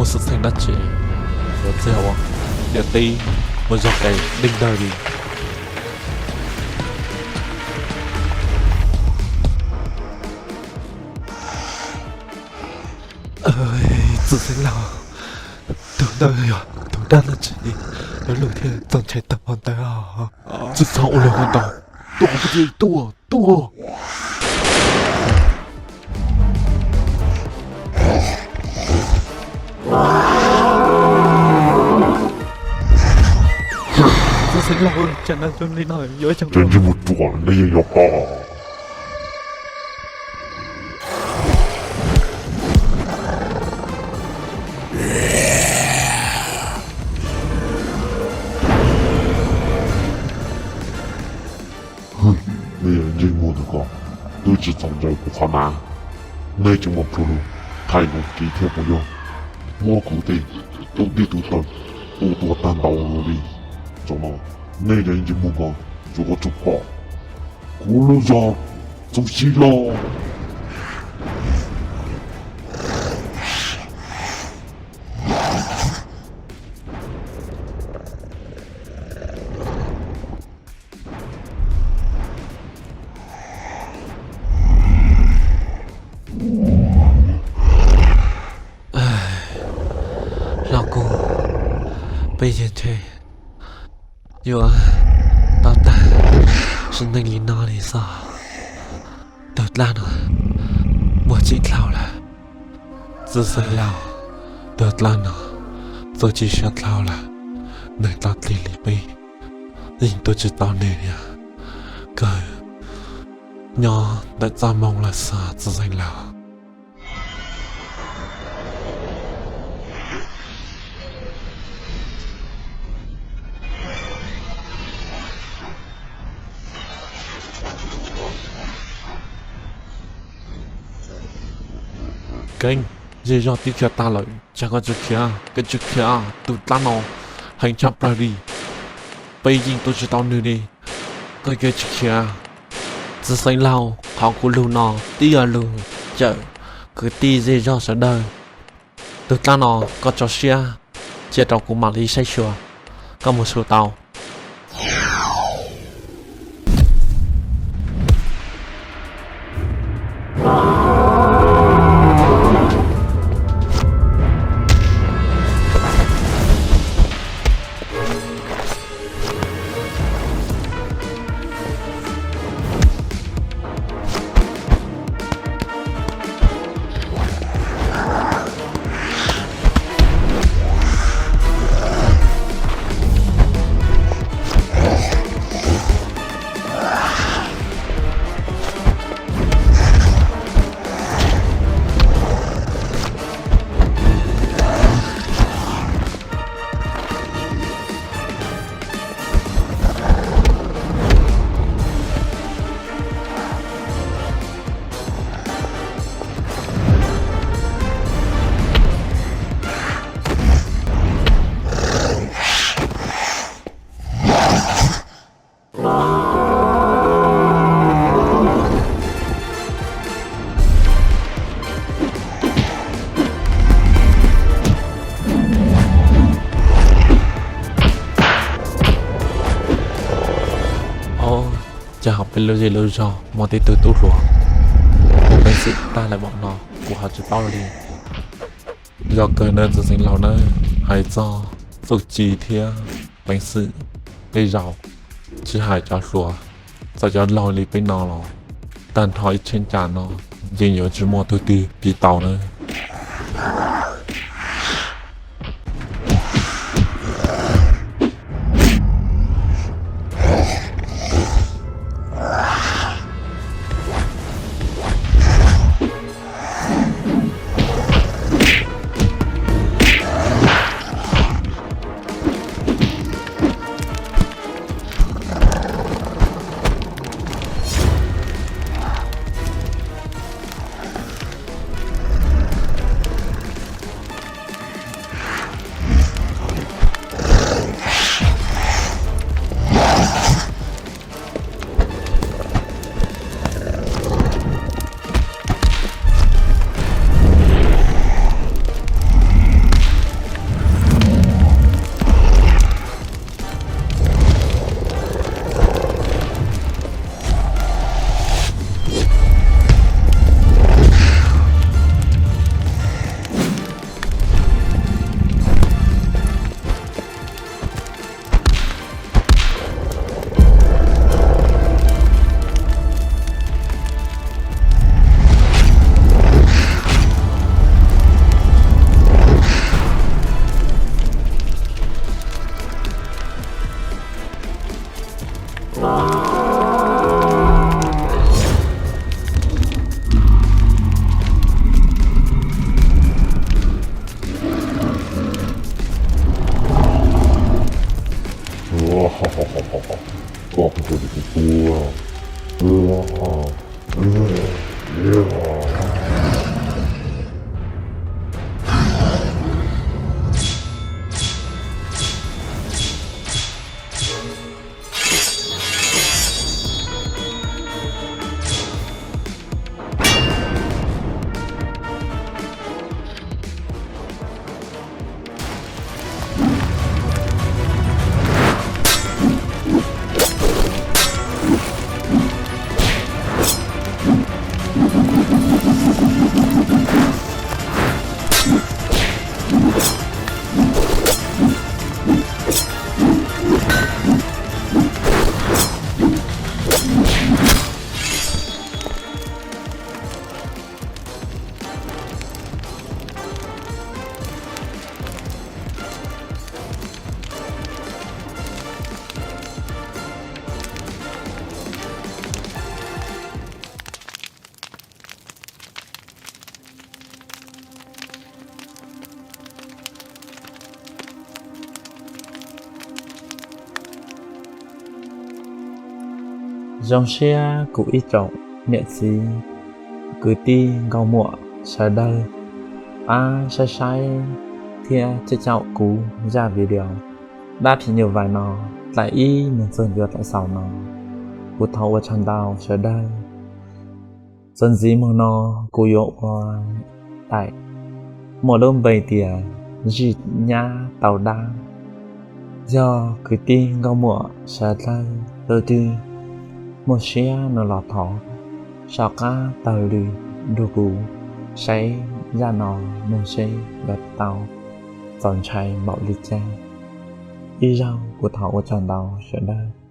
Xwm txheej dab tsi yuav txia ua niam tij ua zog qes deeg dawg li? Txwj xeeb laug, tus ntawd yog tus dab dab tsi, lub lug thiaj txaus ntshai tag npaum ntawd. Tsis txhob ua luag ntau, tuaj, tuaj, tuaj. Txwj xeeb laug, tsam no zoo li no yuav ua cas? Ntsej muag ruam, neb yeej yuav pom. Neb yog ntsej muag ntawm ko, twb tsis txaus ntshai kuv qhov na. Neb tseem muaj plhu lug thaij kuv kev thiab puas yog? Muab kuv tej tub tij tub taws tu tua tag npaum li. Zaum no neb cov ntsej muag ko yuav tsum pom kuv lub zog txuj si los. Hlob Kub, peb yeej ntshe yuav tau tag sim neej li no li xwb. Tug dlaab no muaj tsim dlhau lawm. Txwj xeeb laug, tug dlaab no txuj ci siab dlhau lawm. Nws tau dlig li peb, yeej tua tsis tau nws li. Kawg nyob ntawm txoj moo lawm xwb txwj xeeb laug. Keeb, zej zog twb khiav tag lawm, cas koj tseem khiav? Koj tseem khiav? Tus dlaab no heev tshaj plawg li, peb yeej tua tsis tau nws li, koj yuav tseem khiav? Txwj xeeb laug, qhov kuv lug no twb yog lug cawm kwv tij zej zog sawv daws. Tus dlaab no koj tso siab cia rau kuv mam li saib xyuas, koj mus su tau. Au, cas hauv peb lub zej lub zog muaj tib tug tub hluas muaj peev xwm tag lawm npaum no kuv ho tsis paub li. Zoo kawg nawb txwj xeeb laug nawb, hais txog txuj ci thiab peev xwm tej zaum tsis hais cov hluas, txawm cov laug li peb no los tag nrho ib cheeb tsam no yeej yuav tsis muaj tug twg piv tau nawb. Zoo siab kuv ib tsoom niam txiv kwv tij nkauj muam sawv daws pab saib saib thiab caum caum kuv zaj video dab phim nyuj vais no, thaum ib mus txog ntua thaum xaus no. Kuv thov ua tsaug ntau sawv daws. Txuas ntxiv mus no kuv yuav ua daim muaj lub npe tias Zij Nyab Tau Dab. Yog kwv tij nkauj muam sawv daws tus twg muaj siab no los thov soj qab taug lw nrog kuv saib zaj no mloog seb yuav tau txaus ntshai npaum li cas. Ib zaug kuv thov ua tsaug ntau sawv daws.